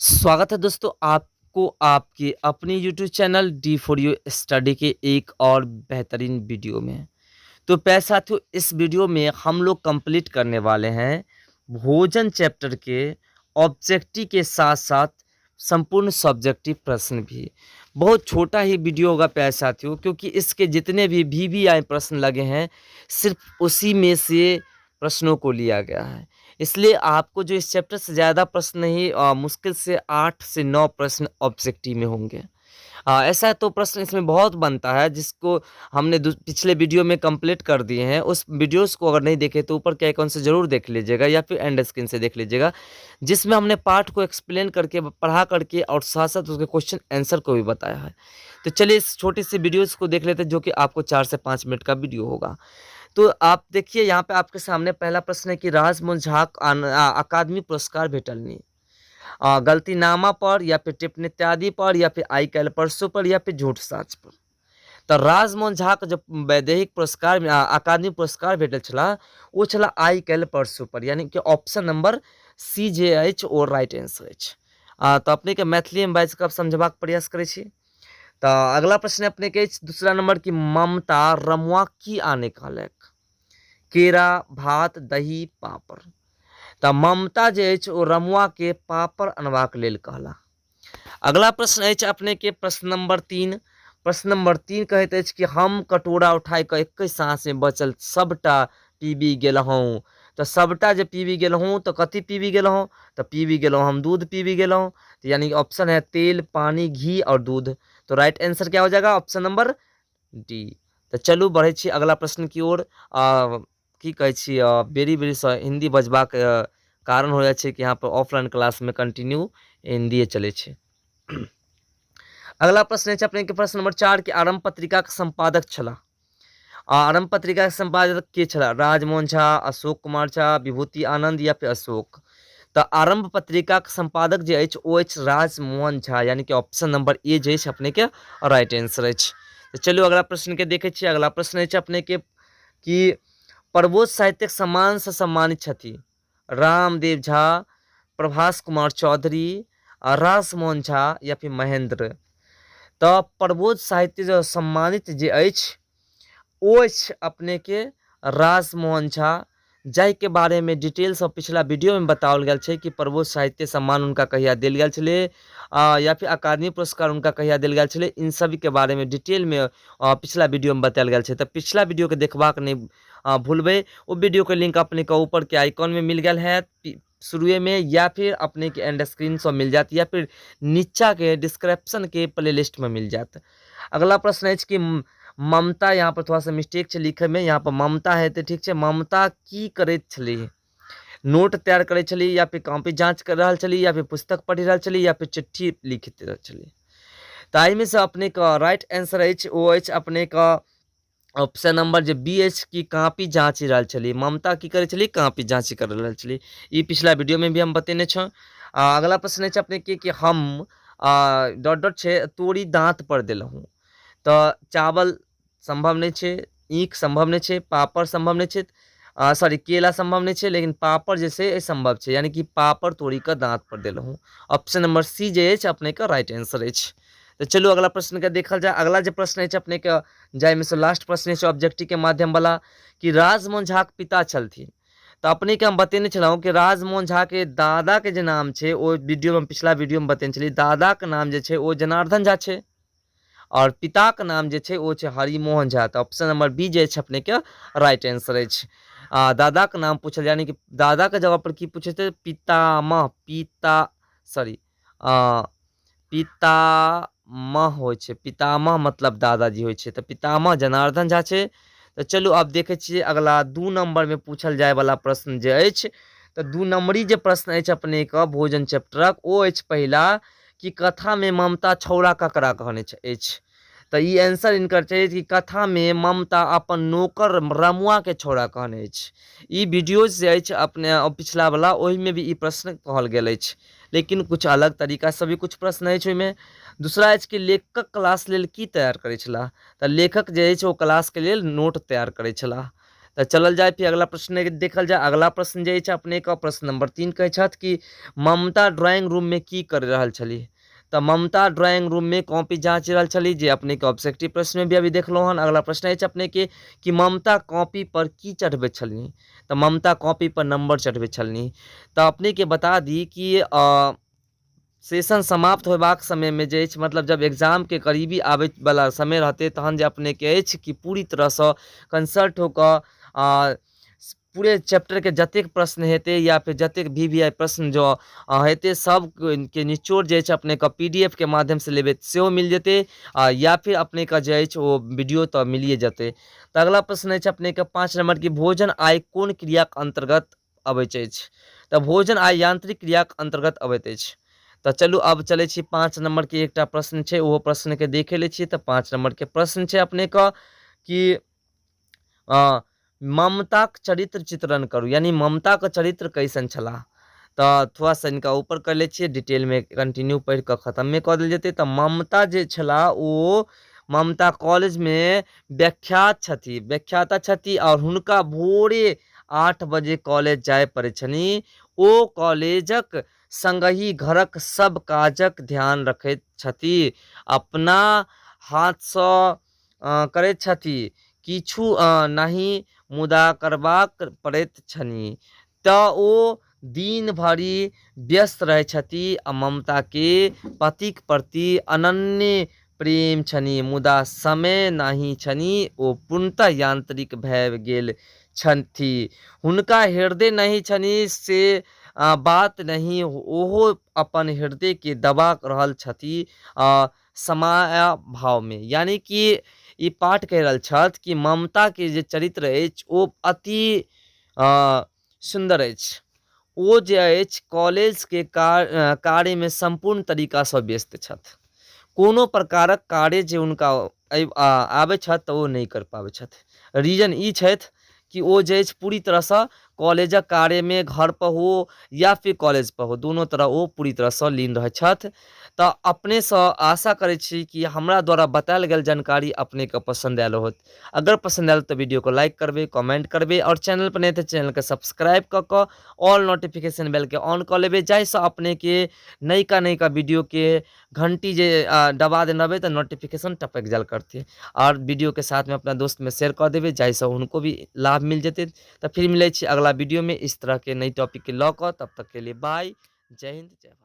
स्वागत है दोस्तों आपको आपके अपने YouTube channel D for you study के एक और बेहतरीन वीडियो में। तो प्यारे साथियों, इस वीडियो में हम लोग कंप्लीट करने वाले हैं भोजन चैप्टर के ऑब्जेक्टिव के साथ साथ संपूर्ण सब्जेक्टिव प्रश्न भी। बहुत छोटा ही वीडियो होगा प्यारे साथियों, क्योंकि इसके जितने भी VVI प्रश्न लगे हैं सिर्फ उसी में से प्रश्नों को लिया गया है। इसलिए आपको जो इस चैप्टर से ज़्यादा प्रश्न नहीं, मुश्किल से 8 से 9 प्रश्न ऑब्जेक्टिव में होंगे। ऐसा तो प्रश्न इसमें बहुत बनता है जिसको हमने पिछले वीडियो में कंप्लीट कर दिए हैं। उस वीडियोस को अगर नहीं देखे तो ऊपर के आइकॉन से ज़रूर देख लीजिएगा या फिर एंड स्क्रीन से देख लीजिएगा, जिसमें हमने पाठ को एक्सप्लेन करके पढ़ा करके और साथ साथ उसके क्वेश्चन आंसर को भी बताया है। तो चलिए इस छोटी सी वीडियोज़ को देख लेते हैं, जो कि आपको 4 से 5 मिनट का वीडियो होगा। तो आप देखिए यहाँ पे आपके सामने पहला प्रश्न है कि राजमोहन झा अकादमी पुरस्कार भेटलनी गलतीनामा पर या फिर टिप्पणी इत्यादि पर या फिर आई काल्हि परसों पर या फिर झूठ साँच पर। तो राजमोहन झा के जो वैदेहिक पुरस्कार अकादमी पुरस्कार भेटल छला ओ छला आई काल्हि परसों पर, यानी कि ऑप्शन नंबर सी जे अछि ओ राइट आंसर अछि। तो अपने के मैथिली में बाजि कऽ समझबाक प्रयास करै छी। तऽ अगला प्रश्न अपने के अछि दूसरा नंबर की ममता रमुआ की आने कहलक? केरा, भात, दही, पापड़। तऽ ममता जे अछि ओ रमुआ के पापड़ अनबाक लेल कहला। अगला प्रश्न अछि अपने के प्रश्न नंबर 3। प्रश्न नंबर 3 कहैत अछि कि हम कटोरा उठाय कऽ एके साँस में बचल सबटा पीबी गेलहुँ। तऽ सबटा जे पीबी गेलहुँ तऽ कथी पीबी गेलहुँ? तऽ पीबी गेलहुँ हम दूध पीबी गेलहुँ। तो यानी ऑप्शन है तेल, पानी, घी और दूध। तो राइट आंसर क्या हो जाएगा? Option number D. तो चलू बढ़ै छी अगला प्रश्न की ओर। की कहै छी, बेरी बेरीसँ हिन्दी बजबाक कारण हो जाइ छै कि यहाँ पर ऑफलाइन क्लासमे कंटिन्यू हिन्दीए चलै छै। अगला प्रश्न अछि अपने के प्रश्न नंबर 4 कि आरम्भ पत्रिका के संपादक छलाह। आरम्भ पत्रिका के संपादक के छलाह? राजमोहन झा, अशोक कुमार झा, विभूति आनंद या फिर अशोक। तऽ आरम्भ पत्रिका के संपादक जे अछि ओ अछि राजमोहन झा, यानी कि ऑप्शन नंबर ए जे अछि अपने के राइट आंसर अछि। तऽ चलू अगला प्रश्न के देखै छी। अगला प्रश्न अछि अपने के कि प्रबोध साहित्यक सम्मान से सम्मानित छथि रामदेव झा, प्रभास कुमार चौधरी, राजमोहन झा या फिर महेंद्र। तऽ प्रबोध साहित्य जो सम्मानित जे अछि ओ अछि अपने के राजमोहन झा, जाहिके बारेमे डिटेलसँ पिछला वीडियोमे बताओल गेल छै कि प्रबोध साहित्य सम्मान हुनका कहिया देल गेल छलै या फिर अकादमी पुरस्कार हुनका कहिया देल गेल छलै। इन सभके बारेमे डिटेलमे पिछला वीडियोमे बतायल गेल छै। तऽ पिछला वीडियोके देखबाक नहि भूलबै। ओ वीडियोके लिंक अपनेके ऊपरके आइकॉनमे मिल गेल हैत शुरुएमे, या फिर अपनेके एंड स्क्रीनसँ मिल जायत, या फिर नीचाके डिस्क्रिप्शनके प्ले लिस्टमे मिल जायत। अगला प्रश्न अछि कि ममता, यहाँ पर थोड़ा सा मिस्टेक छै लिखैमे, यहाँ पर ममता हेतै, ठीक छै। ममता की करैत छलीह? नोट तैयार करै छलीह या फिर कॉपी जाँच कर रहल छलीह या फिर पुस्तक पढ़ि रहल छलीह या फिर चिट्ठी लिखित रहल छलीह। तऽ एहिमे से अपनेके राइट आंसर अछि ओ अछि अपनेके ऑप्शन नंबर जे बी अछि कि कॉपी जाँचि रहल छली। ममता की करै छली? कॉपी जाँच कर रहल छली। ई पिछला वीडियो में भी हम बतेने छौं। अगला प्रश्न अछि अपने के कि हम डॉट डॉट छै तोरी दाँत पर देलहुँ। तऽ चावल सम्भव नहि छै, ईख सम्भव नहि छै, पापड़ सम्भव नहि छै, सॉरी केला सम्भव नहि छै, लेकिन पापड़ जे छै सम्भव छै, यानी कि पापड़ तोड़ी कऽ दाँत पर देलहुँ। ऑप्शन नंबर सी जे अछि अपनेके राइट आंसर अछि। तऽ चलू अगला प्रश्नके देखल जाय। अगला जे प्रश्न अछि अपनेके जाहिमे से लास्ट प्रश्न अछि ऑब्जेक्टिव के माध्यम वाला कि राजमोहन झाक पिता छलथिन। तऽ अपनेके हम बतेने छलहुँ कि राजमोहन झाके दादाके जे नाम छै ओ वीडियोमे पिछला वीडियोमे बतेने छलियै, दादाके नाम जे छै ओ जनार्दन झा छै और पिताके नाम जे छै ओ छै हरिमोहन झा। तऽ ऑप्शन नंबर बी जे छै अपनेके राइट आंसर अछि। दादाके नाम पूछल, यानी कि दादाके जगह पर की पूछे छै? पितामह, पिता सॉरी पितामह होइ छै, पितामह मतलब दादाजी होइ छै, तऽ पितामह जनार्दन झा छै। तऽ चलू आब देखै छियै अगला 2 नंबरमे पूछल जायवला प्रश्न जे अछि। तऽ 2 नंबरी जे प्रश्न अछि अपनेके भोजन चैप्टरक ओ अछि पहिला कि कथामे ममता छौड़ा ककरा कहने अछि। तऽ ई आंसर इनकर छै कि कथामे ममता अपन नौकर रमुआके छौड़ा कहने अछि। ई वीडियो जे अछि अपने पिछला वाला ओहिमे भी ई प्रश्न कहल गेल अछि, लेकिन कुछ अलग तरीकासँ भी कुछ प्रश्न अछि ओहिमे। दूसरा अछि कि लेखक क्लास लेल की तैयार करै छलाह? तऽ लेखक जे अछि ओ क्लासके लेल नोट तैयार करै छलाह। तऽ चलल जाय फिर अगला प्रश्न देखल जाय। अगला प्रश्न जे अछि अपनेके प्रश्न नंबर 3 कहै छथि कि ममता ड्राइंग रूममे की करि रहल छलीह। तऽ ममता ड्राइंग रूममे कॉपी जाँचि रहल छलीह, जे अपनेके ऑब्जेक्टिव प्रश्नमे भी अभी देखलहुँ हन। अगला प्रश्न अछि अपनेके कि ममता कॉपी पर की चढ़बैत छलनी। तऽ ममता कॉपी पर नंबर चढ़बैत छलनी। तऽ अपनेके बता दी कि सेशन समाप्त होयबाक समयमे जे अछि, मतलब जब एग्जामके करीबी आबैवला समय रहतै तहन जे अपनेके अछि कि पूरी तरहसँ कंसल्ट हो कऽ पूरे चैप्टरके जतेक प्रश्न हेतै या फेर जतेक भी वी आई प्रश्न जँ हेतै सबके निचोड़ जे छै अपनेके पी डी एफ के माध्यमसँ लेबै सेहो मिल जेतै, आ या फिर अपनेके जे अछि ओ वीडियो तऽ मिलिए जेतै। तऽ अगला प्रश्न अछि अपनेके 5 नंबर की भोजन आइ कोन क्रियाके अन्तर्गत अबैत अछि। तऽ भोजन आइ यांत्रिक क्रियाके अन्तर्गत अबैत अछि। तऽ चलू अब चलै छी 5 नंबरके एकटा प्रश्न छै, ओहो प्रश्नके देखे लै छियै। तऽ 5 नंबरके प्रश्न छै अपनेके कि ममताक चरित्र चित्रण करू, यानी ममताके चरित्र कैसन छलाह। तऽ थोड़ा सा इनका ऊपर कर लै छियै, डिटेलमे कंटिन्यू पढ़ि कऽ खतमे कऽ देल जेतै। तऽ ममता जे छलाह ओ ममता कॉलेजमे व्याख्यात छथि, व्याख्याता छथि, आओर हुनका भोरे 8 बजे कॉलेज जाय पड़ै छनि। ओ कॉलेजक संगहि घरक सब काजक ध्यान रखैत छथि, अपना हाथसँ करैत छथि, किछु नहि मुदा करबाक पड़ैत छनि। तऽ ओ दिन भरि व्यस्त रहै छथि आ ममताके पतिक प्रति अनन्य प्रेम छनि, मुदा समय नहि छनि। ओ पूर्णतः यांत्रिक भए गेल छथि, हुनका हृदय नहि छनि से बात नहि, ओहो अपन हृदयके दबा रहल छथि समाभावमे। यानी कि ई पाठ कहि रहल छथि कि ममताके जे चरित्र अछि ओ अति सुन्दर अछि। ओ जे अछि कॉलेजके कार्यमे सम्पूर्ण तरीकासँ व्यस्त छथि। कोनो प्रकारक कार्य जे हुनका आबै छथि तऽ ओ नहि करि पाबै छथि। रीजन ई छथि कि ओ जे अछि पूरी तरहसँ कॉलेजक कार्यमे घर पर हो या फिर कॉलेज पर हो, दोनो तरह ओ पूरी तरहसँ लीन रहै छथि। तऽ अपनेसँ आशा करै छी कि हमरा द्वारा बतायल गेल जानकारी अपनेके पसन्द आयल होत। अगर पसन्द आयल तऽ वीडियो को लाइक करबै, कमेंट करबै, आओर चैनल पर नहि तऽ चैनल के सब्सक्राइब कऽ कऽ ऑल नोटिफिकेशन बेल के ऑन कऽ लेबै, जाहिसँ अपनेके नयका नयका वीडियो के घंटी जे दबा देने रहबै तऽ नोटिफिकेशन टपकि जायल करतै। आओर वीडियो के साथमे अपना दोस्तमे शेयर कऽ देबै, जाहिसँ हुनको भी लाभ मिल जेतै। तऽ फिर मिलै छी अगला वीडियोमे इस तरहके नई टॉपिकके लऽ कऽ। तब तकके लिए बाय, जय हिन्द, जय भारत।